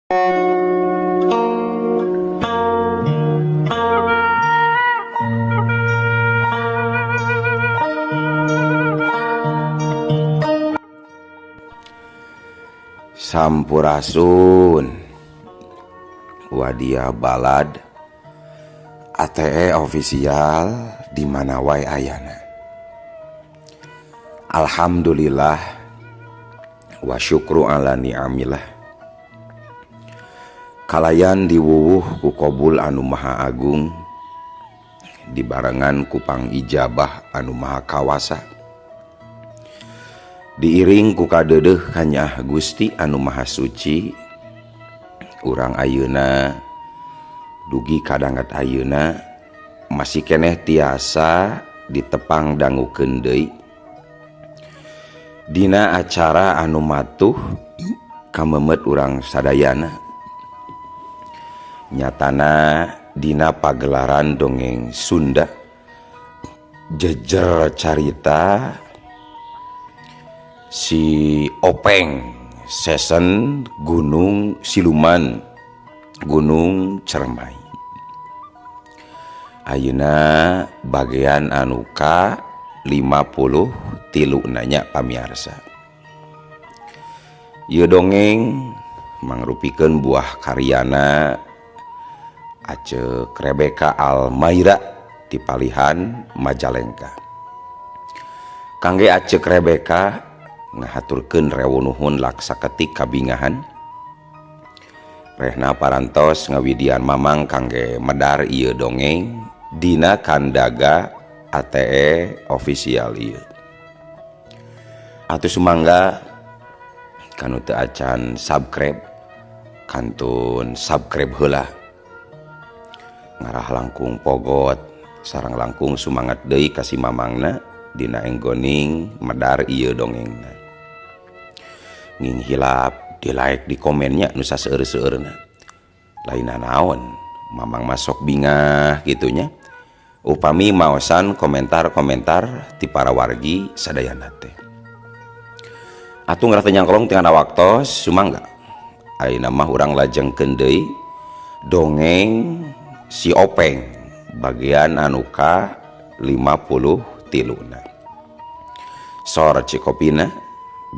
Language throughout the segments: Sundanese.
Sampurasun Wadia Balad ATE official di mana wae ayana. Alhamdulillah wa syukru ala ni'amillah. Kalayan diwuwuh ku kobul anu maha agung, dibarengan ku pangijabah anu maha kawasa, diiring ku kadeudeuh kanyah Gusti anu maha suci. Urang ayeuna dugi kadanget ayeuna masih keneh tiasa ditepang dangukeun deui dina acara anu matuh kamemet urang sadayana, nyatana dina pagelaran dongeng Sunda jejer carita si Openg season Gunung Siluman Gunung Cermai. Ayeuna bagian anu ka 53 nanya pamiarsa. Ieu dongeng mangrupikeun buah karyana Acek Rebecca Almaira ti palihan Majalengka. Kangge Acek Rebecca ngahaturkeun rewu nuhun laksa ketik kabingahan. Rehna parantos ngawidian mamang kangge medar ieu dongeng dina kandaga ATE official ieu. Atuh sumangga kanu teu acan subscribe kantun subscribe heula. Ngarah langkung pogot sareng langkung sumangat deui ka si mamangna dina enggoning medar ieu dongengna. Nging hilap di like di komennya nu saseueur-seueurna. Lain naon mamang masuk bingah gitunya. Upami maosan komentar-komentar ti para wargi sadayana teh. Atuh ngarah teu nyangkolong tinggal waktos sumangga. Ayeuna mah urang lajengkeun deui dongeng si Openg bagian anu ka 53. Sor cikopina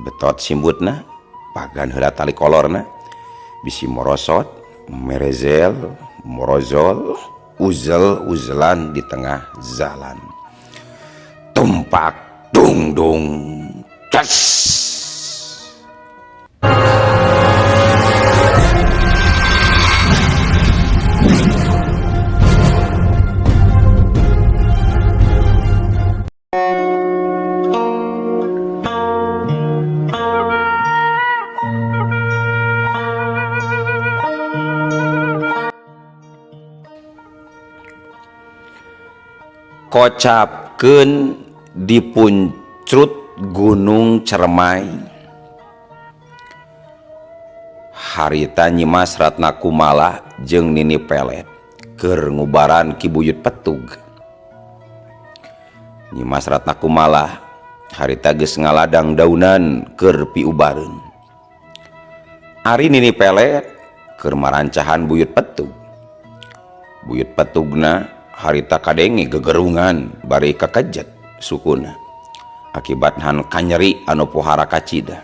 betot simbutna pagan heula tali kolorna bisi morosot merezel morozol uzel uzelan di tengah jalan tumpak dungdung ces. Kocapkeun dipuncrut Gunung Cermai. Harita Nyimas Ratna Kumala jeung Nini Pelet keur ngubaran Ki Buyut Petug. Nyimas Ratna Kumala harita geus ngaladang daunan keur piubareun. Ari Nini Pelet keur marancahan Buyut Petug. Buyut Petugna harita kadenge gegerungan bari kakejet sukuna akibat han kanyeri anu pohara kacida.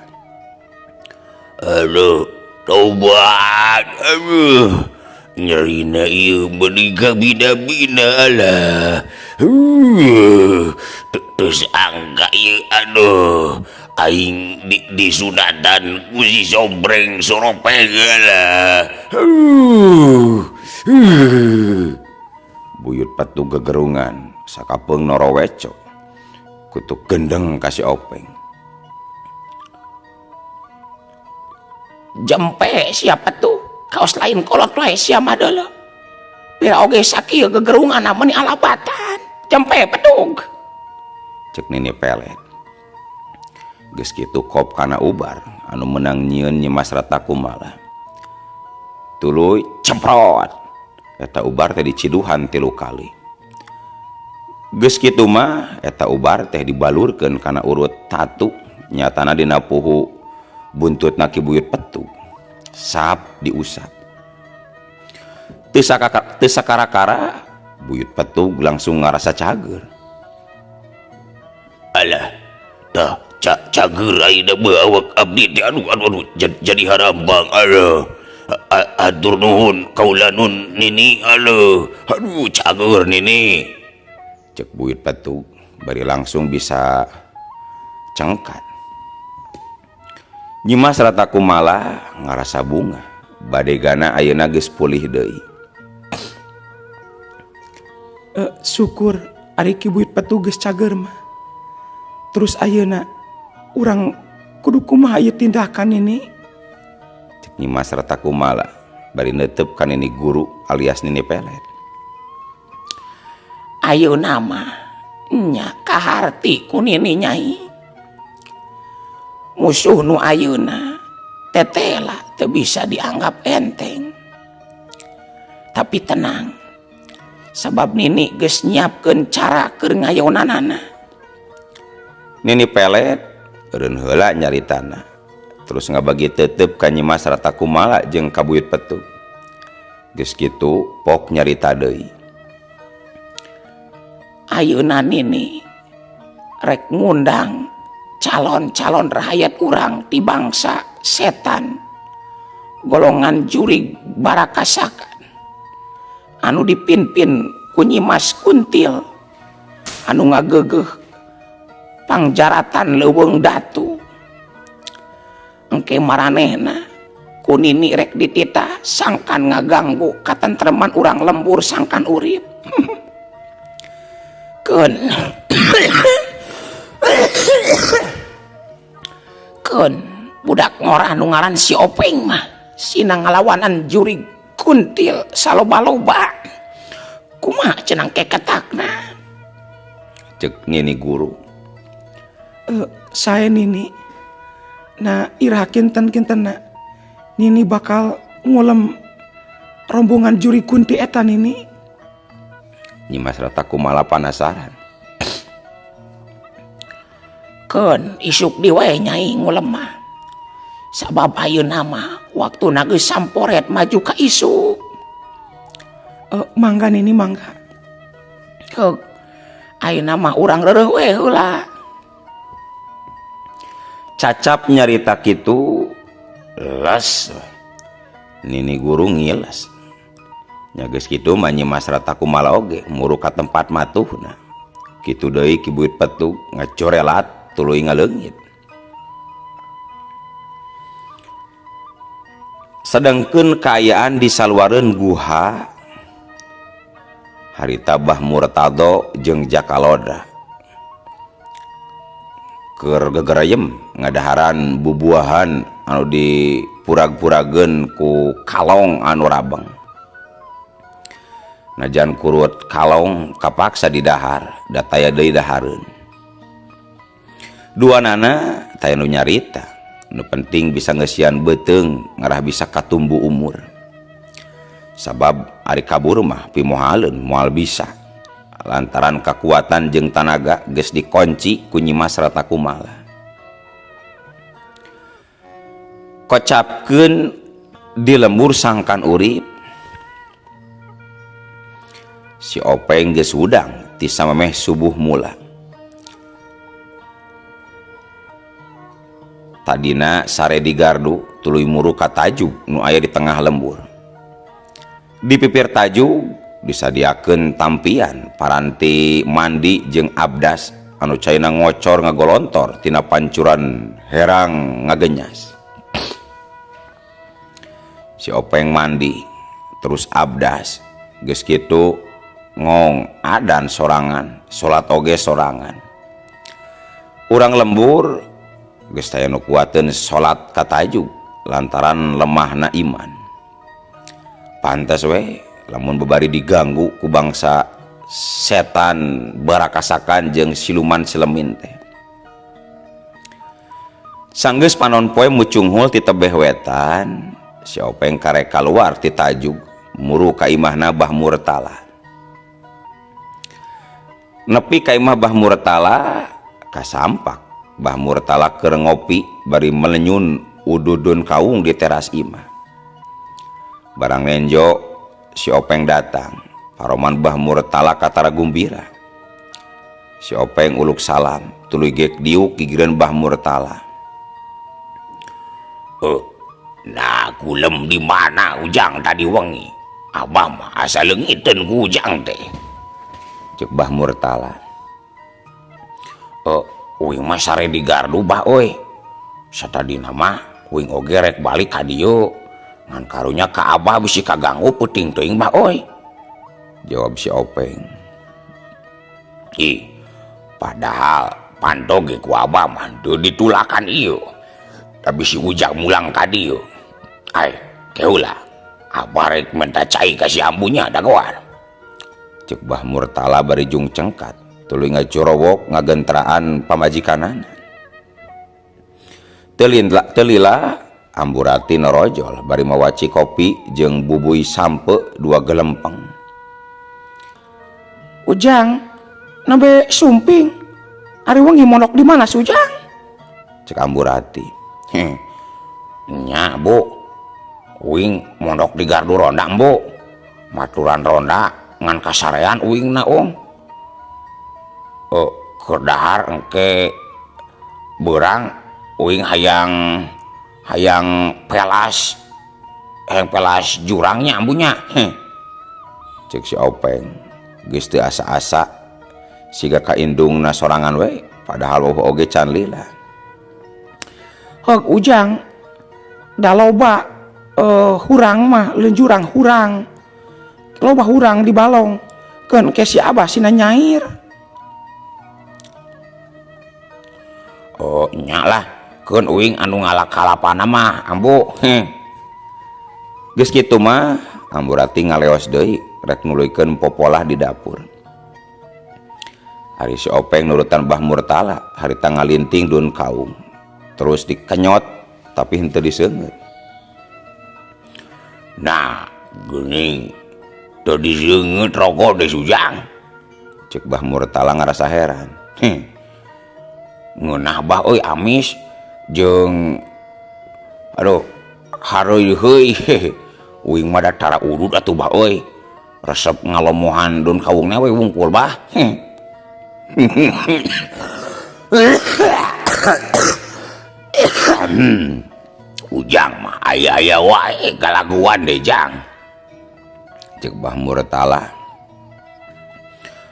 Aduh tobat, aduh nyerina ieu meuni kabina-bina lah. Terus angka ieu aduh aing disunatan ku si Sombreng Soropeng lah. Buyut Petug gegerungan sakapeung noroweco kutuk gendeng ka si Openg. Jempe siapa tuh kaos lain kolot wae sia mah deuleu. Pira oge sakieu gegerungan meuni alabatan. Jempe Petug. Cek Nini Pelet. Geus kitu kop kana ubar anu meunang nyieun Nyimas Ratna Kumala. Tuluy ceprot. Eta ubar teh diciduhan 3 kali. Geus kitu mah eta ubar teh dibalurkeun kana urut tatu nyatana dina puhu buntutna Ki Buyut Petug. Sap diusap. Teu sakara-kara buyut Petug langsung ngarasa cager. Alah, tah cager ayeuna mah awak abdi teh aduh aduh aduh jadi harambang aduh. Atur nuhun kaula nun nini aduh. Aduh cager nini. Cek buyut Petug bari langsung bisa cengkat. Nyimas Rata Kumala ngarasa bunga badegana ayeuna geus pulih deui. Syukur ari Ki Buyut Petug geus cager mah. Terus ayeuna urang kudu kumaha ieu tindakan nini? Cek Nyimas Rata Kumala bari neuteup ka nini guru alias nini pelet. Ayeuna mah nya kaharti ku nini nyai. Musuh nu ayeuna tetela teu bisa dianggap enteng. Tapi tenang, sabab nini geus nyiapkeun cara keur ngayonanana. Nini pelet eureun heula nyaritana. Terus ngabagi tetep ka Nyimas Rata Kumala jeung ka Buyut Petug. Geus kitu pok nyarita deui. Ayeuna nini rek ngundang calon-calon rahayat urang ti bangsa setan golongan jurig barakasakan anu dipimpin ku Nyimas Kuntil anu ngagegeh pangjaratan leuweung datu. Engke maranehna ku nini rek dititah sangkan ngaganggu katentreman urang lembur sangkan urip. Keun. Keun budak ngora anu ngaran si Openg mah sina ngalawanan jurig kuntil saloba-loba. Kumaha cenah keketakna? Cek nini guru. Saya nini. Nah iraha kinten-kintenna nini bakal ngulem rombongan juri kunti eta nini. Nyimas Rata Kumala panasaran. Keun isuk di wae nyai ngulem mah. Sabab ayeuna mah waktuna geus samporet maju ka isuk. Mangga nini mangga. Heug. Ayeuna mah urang reureuh we heula. Cacap nyarita kitu les nini guru ngiles. Nya geus kitu mah Nyimas Rata Kumala oge muru ka tempat matuhna. Kitu deui Ki Buyut Petug ngacorelat tuluy ngaleungit. Sedengkeun kaayaan di saluareun guha harita Bah Murtado jeung Jakalodra keur gegerayem ngadaharan bubuahan anu dipurag-purageun ku kalong anu rabeng. Najan kurut kalong kapaksa didahar, da taya deui dahareun. Duanana taya nu nyarita, nu penting bisa ngeusian beuteung ngarah bisa katumbu umur. Sabab ari kabur mah pimohaleun moal bisa. Lantaran kakuatan jeung tanaga geus dikonci ku Nyimas Rata Kumala. Kocapkeun di lembur sangkan urip. Si Openg geus hudang ti samemeh subuh mula. Tadina sare di gardu tuluy muru ka tajug nu aya di tengah lembur. Di pipir tajug disadiakeun tampian paranti mandi jeung abdas anu caina ngocor ngagolontor tina pancuran herang ngagenyas. Si Openg mandi terus abdas geus kitu ngong adan sorangan salat oge sorangan. Urang lembur geus taya nu kuateun salat ka tajug lantaran lemahna iman. Pantes we lamun bebari diganggu ku bangsa setan barakasakan jeung siluman silemin teh. Sanggeus panon poe mucunghul ti tebeh wetan, si Openg karek kaluar ti tajug muru ka imahna Bah Murtala. Nepi ka imah Bah Murtala kasampak Bah Murtala keur ngopi bari melenyun ududun kaung di teras imah. Barang nenjo si Openg datang. Paroman Bah Murtala katara gumbira. Si Openg uluk salam, tuluy gek diuk gigireun Bah Murtala. Nah kulem di mana Ujang tadi wengi? Abah mah asa leungiteun ku Ujang teh. Cek Bah Murtala. Uing mah sare di gardu bah euy. Satadina mah uing oge rek balik ka dieu. Ngan karunya ka abah bisi kaganggu peuting teuing bah euy. Jawab si Openg. Ih, padahal panto ge ku abah mah teu ditulakan ieu. Tapi si Ujang mulang ka dieu. Ai, keula. Abah rek minta cai ka si ambunya dagoan. Cek Bah Murtala bari jung cengkat, tuluy ngacurowok ngagentraan pamajikanana. Telila Amburati norojol bari mawaci kopi jeung bubui sampe dua gelempeng. Ujang, nembe sumping. Ari wengi mondok di mana si Ujang? Cek Amburati. Heh. Nya, Bu. Uing mondok di gardu ronda, Bu. Maturan ronda ngan kasarean uing na, Ung. Keur dahar engke beurang uing hayang pelas, hayang pelas jurangnya ambunya. Heh. Cek si Openg. Geus teu asa-asa siga ka indungna sorangan we, padahal weuh oge can lila. Heug Ujang, da loba hurang mah leun jurang hurang. Loba hurang di balong. Keun ke si Abah sina nyair. Oh, nya lah. Keun uing anu ngalak-kalapana mah, ambu. Heh. Geus kitu mah Amburati ngaleos deui rek nuluykeun popolah di dapur. Ari si Openg nurutan Bah Murtala harita ngalinting dun kaung. Terus dikenyot tapi henteu diseungeut. Nah, geuning teu diseungeut rokok deui Ujang. Cek Bah Murtala ngarasa heran. Heh. Ngeunah bah euy amis jeung aduh hareuy heuy. Uing mah da tara udud atuh bah euy. Resep ngalomohan dun kawungna we wungkul bah. Heh. Ujang mah aya-aya wae kalaguan deh Jang. Cek Bah Murtala.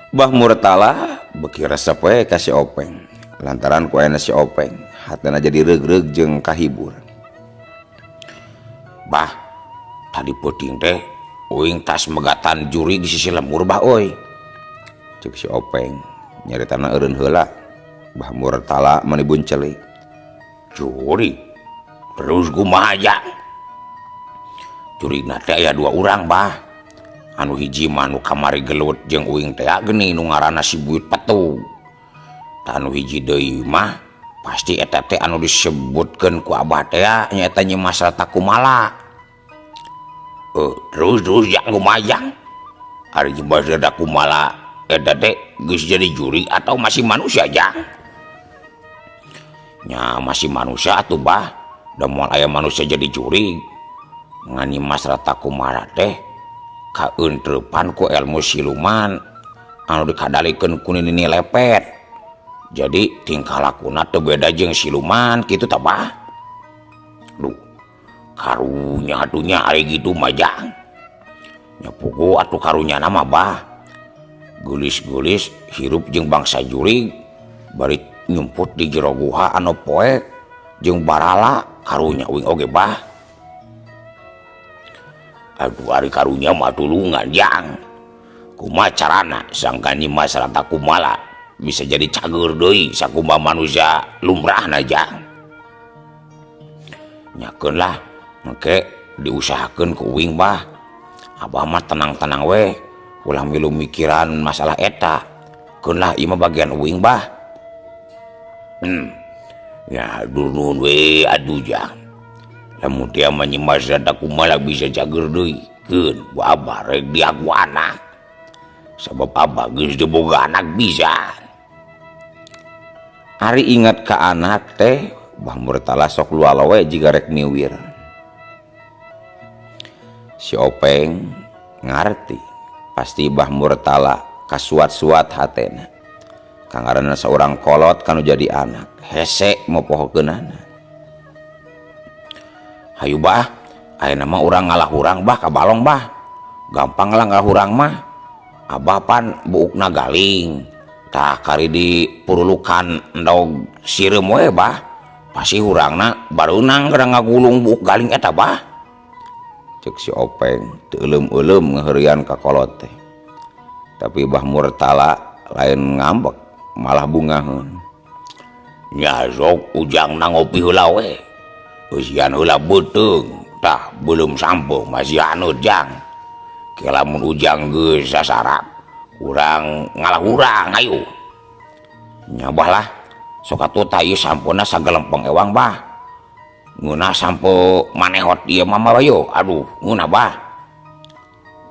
Bah Murtala beuki resep we ka si Openg. Lantaran ku aya si Openg, hatena jadi reug-reug jeung kahibur. Bah, tadi peuting teh uing tas megatan juri di sisi lembur bah euy. Cek si Openg nyaritana eureun heula. Bah Murtala manibun celik. Juri terus kumaha Jang? Jurigna teh aya dua urang bah. Anu hiji mah anu kamari gelut jeung uing teh geuning nu ngaranna si Buyut Petu. Tah anu hiji deui mah pasti eta teh anu disebutkeun ku abah teh nyaeta Nyi Mas Rata Kumala. Terus jang kumaha Jang? Ari Nyi Mas Rata Kumala eta teh geus jadi juri atau masih manusia Jang? Nya masih manusia atuh bah. Da moal aya manusia jadi juri. Ngan Nyi Mas Rata Kumala teh kaeuntreupan ku ilmu siluman anu dikadalikeun ku nini lepet. Jadi tingkah lakuna teu beda jeung siluman kitu tah bah. Duh, karunya atuh nya ari kitu mah Jang. Nya puguh atuh karunyana mah bah. Geulis-geulis hirup jeung bangsa jurig bari nyumput di jero guha anu poek jeung barala karunya uing oge bah. Aduh ari karunya mah tulungan Jang. Kumaha carana sangka Nyi Mas Rata Kumala bisa jadi cager deui sakumaha manusia lumrahna Jang. Nyakeun lah engke diusahakeun ku uing bah. Abah mah tenang-tenang we, ulah milu mikiran masalah eta. Keun lah ieu mah bagian uing bah. Ya aduh nuhun we aduh Jang. Lamun teh mah Nyi Mas Rata Kumala bisa cager deui, keun ku abah rek diaku anak. Sabab abah geus teu boga anak bisa. Ari ingat ka anak teh Bah Murtala sok lualo we jiga rek miwir. Si Openg ngarti pasti Bah Murtala kasuat-suat hatena. Kangaranna saurang kolot kanu jadi anak, hese mopohokeunana. Hayu bah, ayeuna mah urang ngalah hurang bah ka balong bah. Gampang lah ngalah hurang mah. Abah pan buukna galing. Tah kari di purulukan endog sireum we bah. Pasti hurangna bareunang kada ngagulung buuk galing eta bah. Cek si Openg teu euleum-euleum ngaheureuyan ka kolot teh. Tapi Bah Murtala lain ngambek, malah bungaheun. Nya sok ujangna ngopi heula we. Eusian heula beuteung, tah beuleum sampo masih haneut jang. Ke lamun ujang geus sasarap, urang ngalah hurang ayo. Nya bah lah, sok atuh tah ieu sampona sagelempeng ewang bah. Ngeunah sampo manehot ieu mah mah yo, aduh ngeunah bah.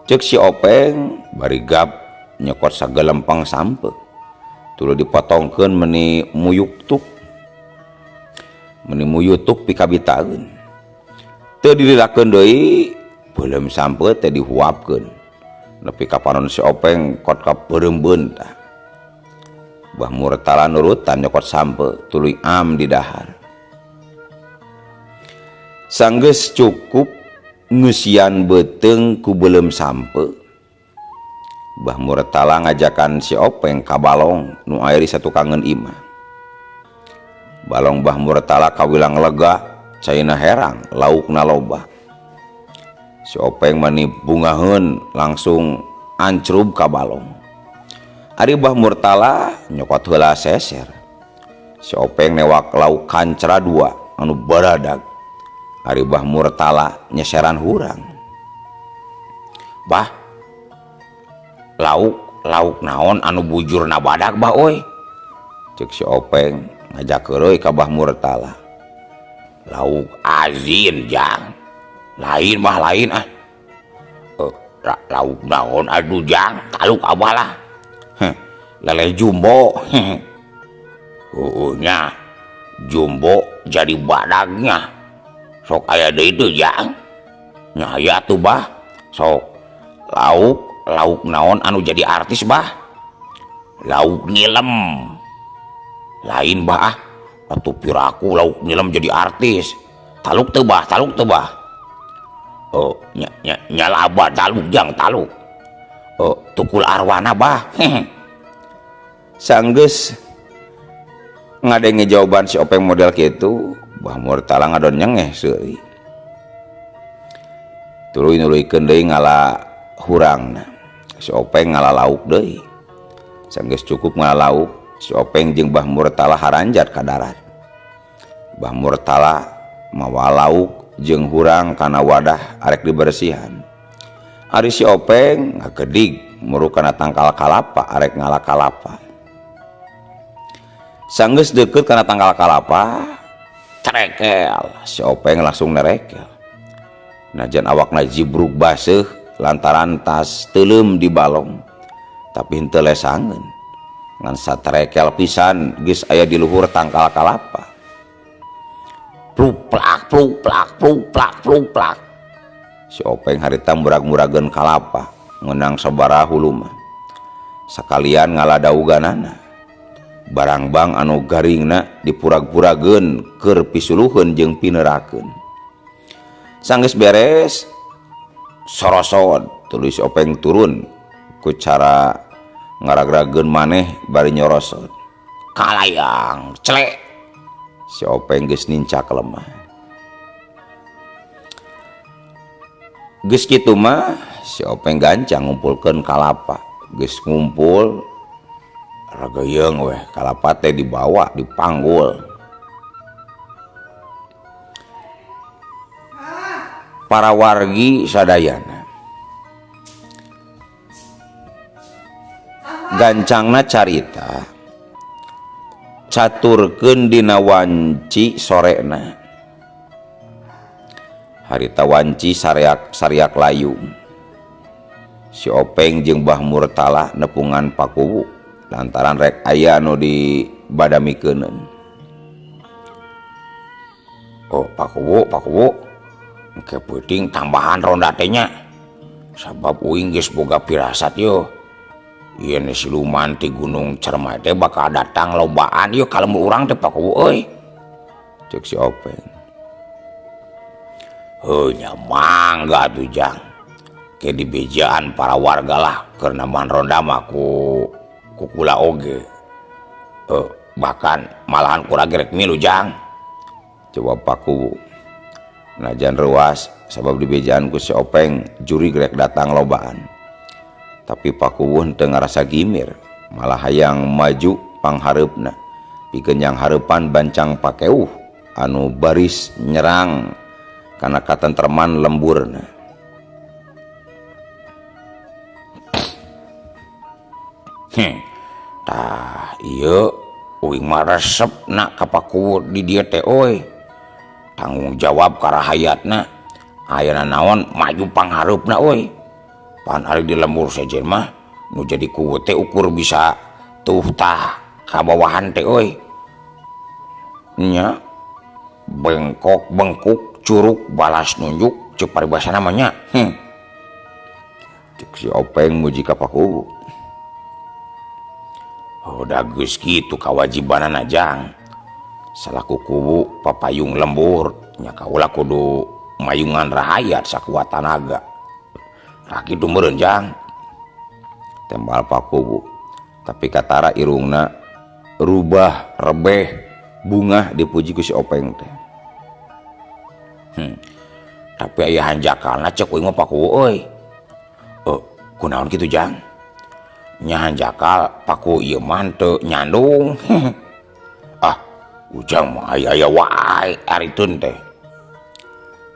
Cek si Openg bari gap nyokot sagelempeng sampe. Tuluy dipotongkeun meni muyuktuk. Meni muyutuk pikabitaeun. Teu dililakeun deui, beuleum sampe teh dihuapkeun. Nepi ka panon si Openg kot ka peureumbeun tah. Bah Murtala nurutan nyokot sampe tuluy am di dahar. Sanggeus cukup ngeusian beuteung ku beuleum sampe. Bah Murtala ngajakan si Openg ka balong nu aya di satukangeun imah. Balong Bah Murtala kawilang lega, caina herang, laukna loba. Si Openg mani bungaheun langsung ancrub ka balong. Ari Bah Murtala nyokot heula seser. Si Openg newak lauk kancra dua anu baradag. Ari Bah Murtala nyeseran hurang. Bah, lauk naon anu bujurna badag bah euy? Cek si Openg ngajak heureuy ka Bah Murtala. Lauk azin jang. Lain bah lain ah. Lauk naon aduh jang, taluk abah lah. Heh, lele jumbo. Heueuh nya, jumbo jadi badagnya. Sok aya deui teu jang? Nya aya atuh bah. Sok lauk naon anu jadi artis bah? Lauk nilem. Lain bah ah. Atuh piraku lauk nilem jadi artis. Taluk teu bah, taluk teu bah. Oh, nya, nya, nya laba taluk jang taluk. Oh, tukul arwana bah. Sanggeus ngadenge jawaban si Openg model kitu, Bah Murtala ngadon nyengeh seuri. Tuluy nuluykeun deui ngala hurangna. Si Openg ngala lauk deui. Sanggeus cukup ngala lauk, si Openg jeung Bah Murtala haranjat ka darat. Bah Murtala mawa lauk jeung hurang kana wadah arek dibersihan. Ari si Openg ngagedig muru kana tangkal kalapa arek ngala kalapa. Sanggeus deukeut kana tangkal kalapa, trekel si Openg langsung nerekel. Najan awakna jibrug baseuh lantaran tas teuleum di balong, tapi henteu lesangeun. Ngan satrekel pisan geus aya di luhur tangkal kalapa. Pluplak pluplak pluplak pluplak. Si Openg harita murag-murageun kalapa ngeunang sabaraha hulu mah. Sakalian ngaladauganana. Barangbang anu garingna dipurag-purageun keur pisuluheun jeung pineurakeun. Sanggeus beres sorosod tuluy si Openg turun ku cara ngaragrageun maneh bari nyorosod. Kalayang celek. Si Openg geus nincak lemah. Geus kitu mah si Openg gancang ngumpulkeun kalapa. Geus ngumpul rageuyeung weh kalapa teh dibawa dipanggul. Para wargi sadayana gancangna carita caturkeun dina wanci sorena. Harita wanci sariak layung. Si Openg jeung Bah Murtala nepungan pakuwu lantaran rek aya nu dibadamikeuneun. Oh, pakuwu, pakuwu. Engke peuting tambahan ronda teh nya. Sabab uing geus boga pirasat yo. Yen siluman ti Gunung Cermai teh bakal datang lobaan yeuh ka lembur urang teh Pak Kuwu euy. Cek si Openg. Heuh nya mangga atuh Jang. Ke dibejaan para warga lah keur nambahan ronda mah ku kula oge. Bahkan malahan kurang rek milu Jang. Jawab Pak Kuwu. Najan reuas sabab dibejaan ku si Openg jurig rek datang lobaan. Tapi Pak Kuwu henteu ngarasa gimir, malah hayang maju panghareupna. Pikeun yang hareupan bancang pakeuh anu baris nyerang kana katentreman lemburna. Tah ieu uing mah resep na ka Pak Kuwu di dieu teh euy. Tanggung jawab ka rahayatna. Ayana naon maju panghareupna euy. Pan ari di lembur sejen mah nu jadi kuwu teh ukur bisa tuh tah ka bawahan teh euy. Nya bengkok bengkuk curug balas nunjuk ceuk paribasana mah nya. Cek si Openg muji ka Pak Kuwu. Oh, da geus kitu kawajibanana Jang. Salaku kuwu papayung lembur nya kaula kudu mayungan rahayat sakuat tanaga. Tah kitu meureun Jang. Tembal Pak Kuwu. Tapi katara irungna rubah rebeh bungah dipuji ku si Openg teh. Tapi aya hanjakalna cek uing mah Pak Kuwu euy. Kunaon kitu Jang? Nya hanjakal Pak Kuwu ieu mah teu nyandung. Ah, ujang mah aya-aya wae ariteun teh.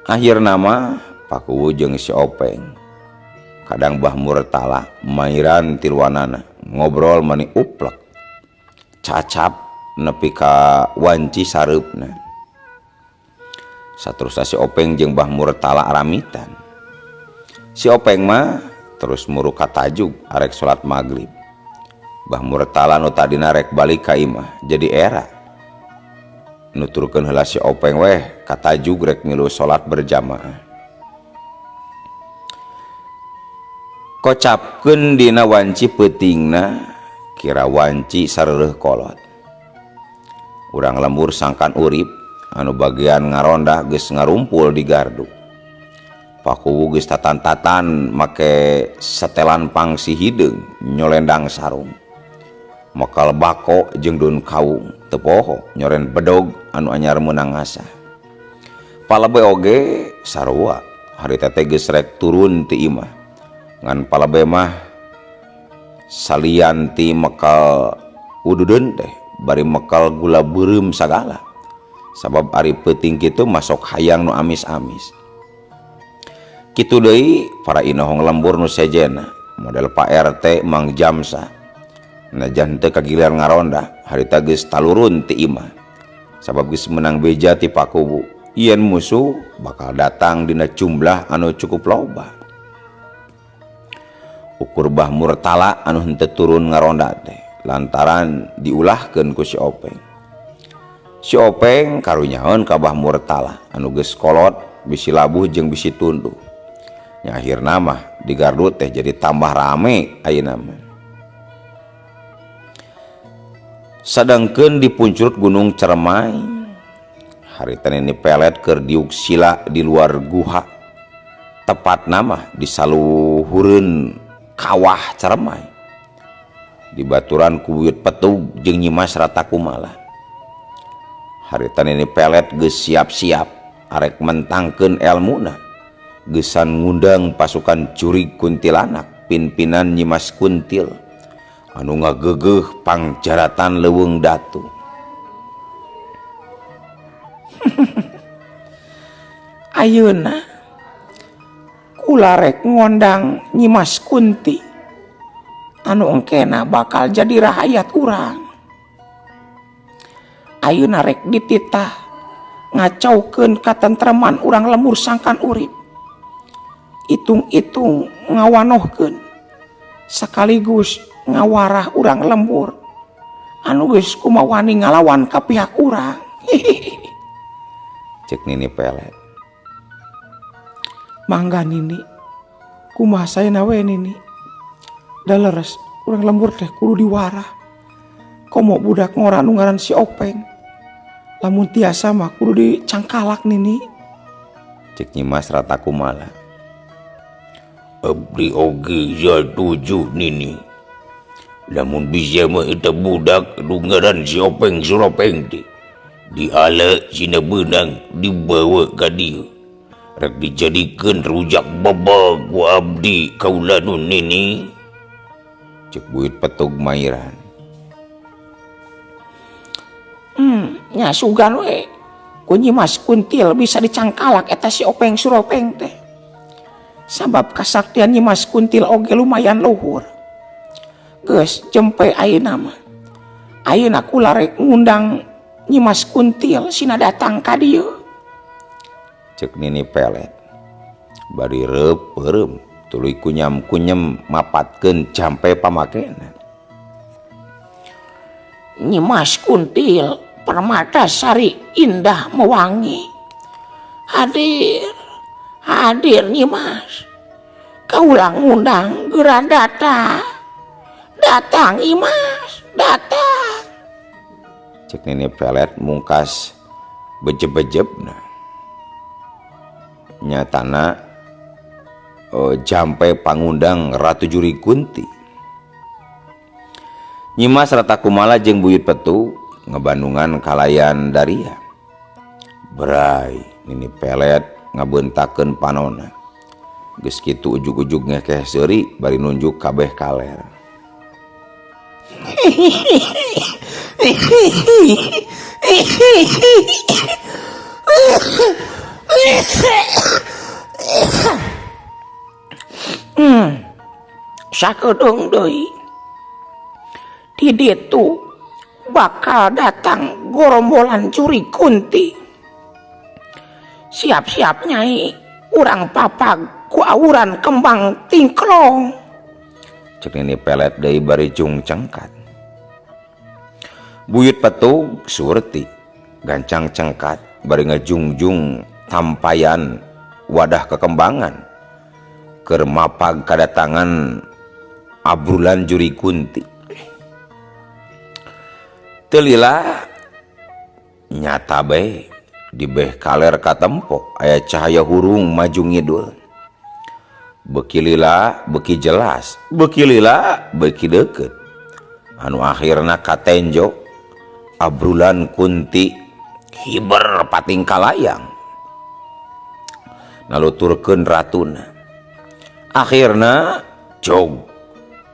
Akhirna mah Pak Kuwu jeung si Openg kadang Bah Murtala mairan tiluanana ngobrol mani uplek cacap nepi ka wanci sareupna. Saterusna si Openg jeung Bah Murtala aramitan. Si Openg mah terus muruk ka tajug arek salat magrib. Bah Murtala nu tadina rek balik ka imah jadi era. Nuturkeun heula si Openg weh ka tajug rek milu salat berjamaah. Kocapkeun dina wanci peutingna kira wanci sareureun kolot. Urang lembur sangkan urip anu bagian ngaronda geus ngarumpul di gardu. Pak Kuwu geus tatan-tatan make setelan pangsi hideung nyolendang sarung. Makal bako jeung daun kawung teu poho nyoren bedog anu anyar meunang ngasah. Palebe oge sarua harita teh geus rek turun ti imah. Ngan palebe mah salian ti mekal ududeun teh bari mekal gula beureum sagala. Sabab ari peuting kitu masok hayang nu amis-amis. Kitu deui para inohong lembur nu sejena model Pak RT Mang Jamsa. Najan teu kagiliran ngaronda harita geus talurun ti imah. Sabab geus meunang beja ti Pak Kuwu yen musuh bakal datang dina jumlah anu cukup loba. Ukur Bah Murtala anu henteu turun ngaronda teh lantaran diulahkeun ku si Openg. Si Openg karunyaeun ka Bah Murtala anu geus kolot bisi labuh jeung bisi tunduh. Nya akhirna mah di gardu teh jadi tambah rame ayeuna mah. Sadangkeun di puncurut Gunung Cermai harita nini pelet keur diuk sila di luar guha. Tepatna mah di saluhureun kawah Cermai. Di baturan ku buyut petug jeung Nyimas Ratakumala. Harita nini pelet geus siap-siap arek mentangkeun elmuna. Geusan ngundang pasukan jurig kuntilanak pimpinan Nyimas Kuntil anu ngagegeuh pangjaratan leuweung datu. Ayeuna kula rek ngondang Nyimas Kunti anu engkena bakal jadi rahayat urang. Ayeuna rek dititah ngacaukeun katentreman urang lembur sangkan urip. Itung-itung ngawanohkeun sekaligus ngawarah urang lembur anu geus kumawani ngalawan ka pihak urang. Cek Nini Pelet. Mangga Nini, kumaha saena we Nini. Da leres urang lembur teh kudu diwarah. Komo budak ngora nu ngaran si Openg. Lamun tiasa mah kudu dicangkalak Nini. Cek Nyimas Ratakumala. Abdi oge satuju Nini. Lamun bisa mah eta budak nu ngaran si Openg Suropeng teh diala sina beunang dibawa ka dieu. Rek dijadikeun rujak bebeg ku abdi kaula nu Nini. Cek Buyut Petug Mairan. Nya sugan we. Ku Nyimas Kuntil bisa dicangkalak eta si Openg Suropeng teh. Sabab kasaktian Nyimas Kuntil oge lumayan luhur. Geus jempe ayeuna mah. Ayeuna kula rek ngundang Nyimas Kuntil sina datang ka dieu. Cek Nini Pelet. Bari reup peureum tuluy kunyam-kunyem mapatkeun jampe pamakena. Nyimas Kuntil permata sari indah mewangi. Hadir, hadir Nyimas. Kaula ngundang geura datang. Datang Nyimas, datang. Cek Nini Pelet mungkas bejeb-bejebna. Nyatana jampe pangundang Ratu Juri Kunti. Nyimas Ratakumala jeung Buyut Petu ngebandungan kalayan daria. Berai Nini Pelet ngabeuntakeun panona. Geus kitu ujug-ujug ngekeh seuri bari nunjuk kabeh kaler. Sakedeung deui di ditu bakal datang gorombolan curi kunti. Siap-siap nyai urang papag ku awuran kembang tingklong. Cek Nini Pelet deui bari jung cengkat. Buyut Petug surti gancang cengkat bari ngejungjung tampayan wadah kekembangan keur mapag kadatangan abrulan juri kunti. Teu lila nyata bae di beh kaler katempo aya cahaya hurung maju ngidul. Beuki lila beuki jelas, beuki lila beuki deukeut. Anu akhirna katenjo abrulan kunti hiber pating kalayang. Naluturkeun ratuna. Akhirna jog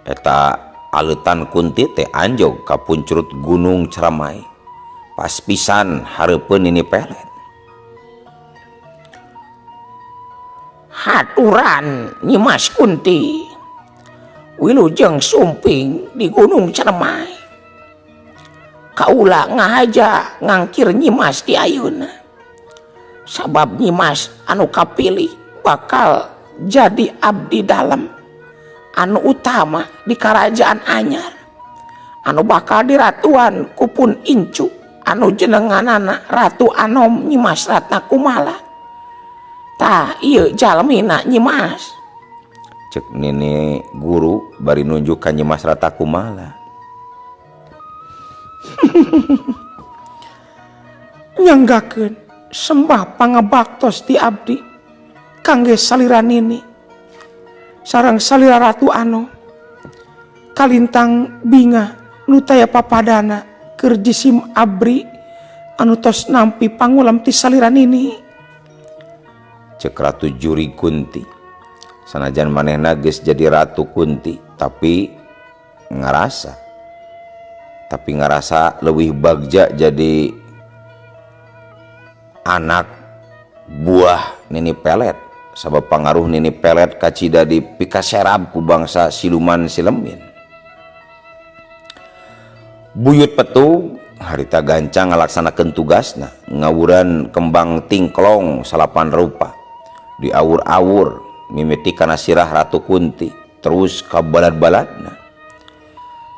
eta aleutan kunti teh anjog ka puncrut Gunung Ceremai. Pas pisan hareupeun Nini Pelet. Haturan Nyimas Kunti wilujeng sumping di Gunung Ceremai. Kaula ngahaja ngangkir Nyimas di ayeuna. Sabab Nyimas anu kapilih bakal jadi abdi dalem anu utama di kerajaan anyar anu bakal diratuan kupun incu anu jenenganana Ratu Anom Nyimas Ratna Kumala. Tah ieu jalmina Nyimas. Cek Nini guru bari nunjuk ka Nyimas Ratna Kumala. Nyanggakeun sembah pangabaktos ti abdi kangge salira Nini sareng salira Ratu Anom kalintang bingah nu taya papadana keur jisim abri anu tos nampi pangulem ti salira Nini. Cek Ratu Juri Kunti. Sanajan manehna geus jadi Ratu Kunti tapi ngarasa leuwih bagja jadi anak buah Nini Pelet. Sabab pangaruh Nini Pelet kacida di pikaserab ku bangsa siluman silemin. Buyut Petug harita gancang ngalaksanakeun tugasna ngawuran kembang tingklong salapan rupa diawur-awur mimiti kana sirah Ratu Kunti terus ka balad-baladna.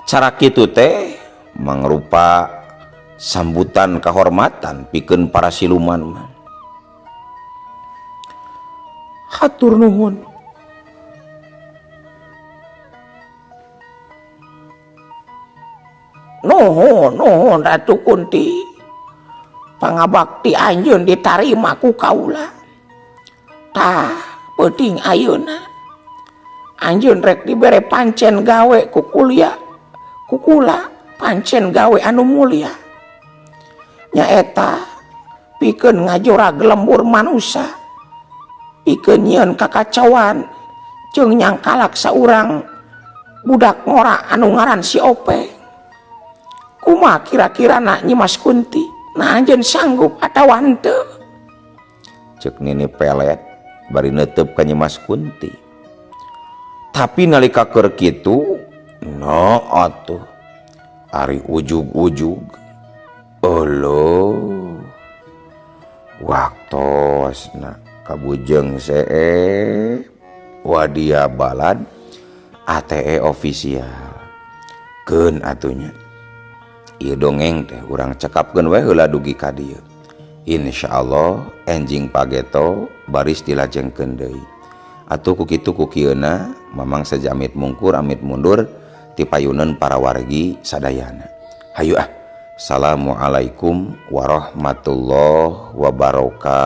Cara kitu teh mangrupa sambutan kahormatan pikeun para siluman mah. Hatur nuhun. Nuhun nuhun Ratu Kunti. Pangabakti anjeun ditarima ku kaula. Tah peuting ayeuna. Anjeun rek dibere pancen gawe ku kuliah ku kula pancen gawe anu mulia. Nyaeta pikeun ngajorag lembur manusa. Pikeun nyieun kakacauan jeung nyangkalak saurang budak ngora anu ngaran si Openg. Kumaha kira-kira nak Nyimas Kunti? Nah anjeun sanggup atawa henteu? Ceuk Nini Pelet bari neuteub ka Nyimas Kunti. Tapi nalika keur kitu, no atuh ari ujug-ujug. Euleuh. Waktosna kabujeng see wadia balad ATE official. Keun atunya. Ieu dongeng teh urang cekapkeun we heula dugi ka dieu. Insyaallah enjing pageto baris dilajengkeun deui. Atuh ku kitu ku kieuna Mamang sejamit mungkur amit mundur ti payuneun para wargi sadayana. Hayu ah. Assalamualaikum warahmatullahi wabarakatuh.